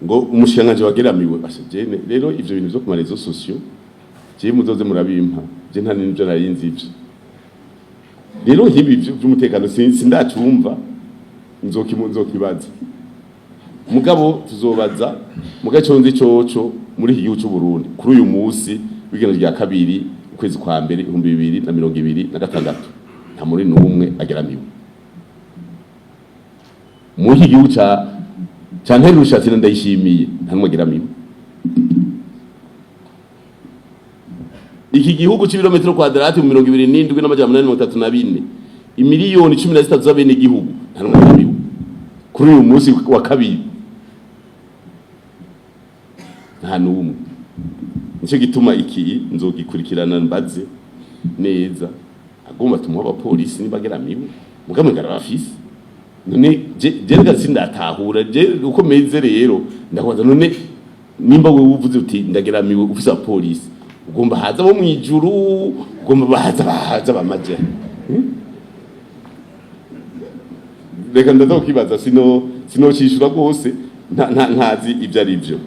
Ngo umushikiranganji wageramiwe asha jene. Rero ivyo bintu vyo ku maréseaux sociaux, je muzoze murabimpa, je nta n'ivyo nari nzi. Ivyo rero nk'ibi vy'umutekano sindacumva, nzokibaza. Mugabo tuzobaza. Mugabo ico nzi coco, muri iki gihugu c'u Burundi, kuri uyu munsi w'igeno rya 2, ukwezi kwa mbere, 2026, nta muri n'umwe ageramiwe muri iki gihugu ca Nterurushatsi na Ndayishimiye, nta n'umwe ageramiwe. Iki gihugu c'ibirometero kwadrati mu 27,834, imiliyoni 13 z'abene gihugu, nta n'umwe ageramiwe kuri uyu munsi wa kabiri, nta n'umwe. Nicyo gituma iki nzogikurikirana, mbaze neza. Agomba tumuha abapolisi niba ageramiwe, mugabo ngarabafise. None je rega sindatahura je uko meze. Rero ndakubaza, none nimba wewe uvuze uti ndageramiwe, ufise abapolisi, ugomba haza bo mwijuru, ugomba bahaza bamaje? Reka ndaza kukibaza, sino sinocishura rwose, ntazi ibyo ari byo.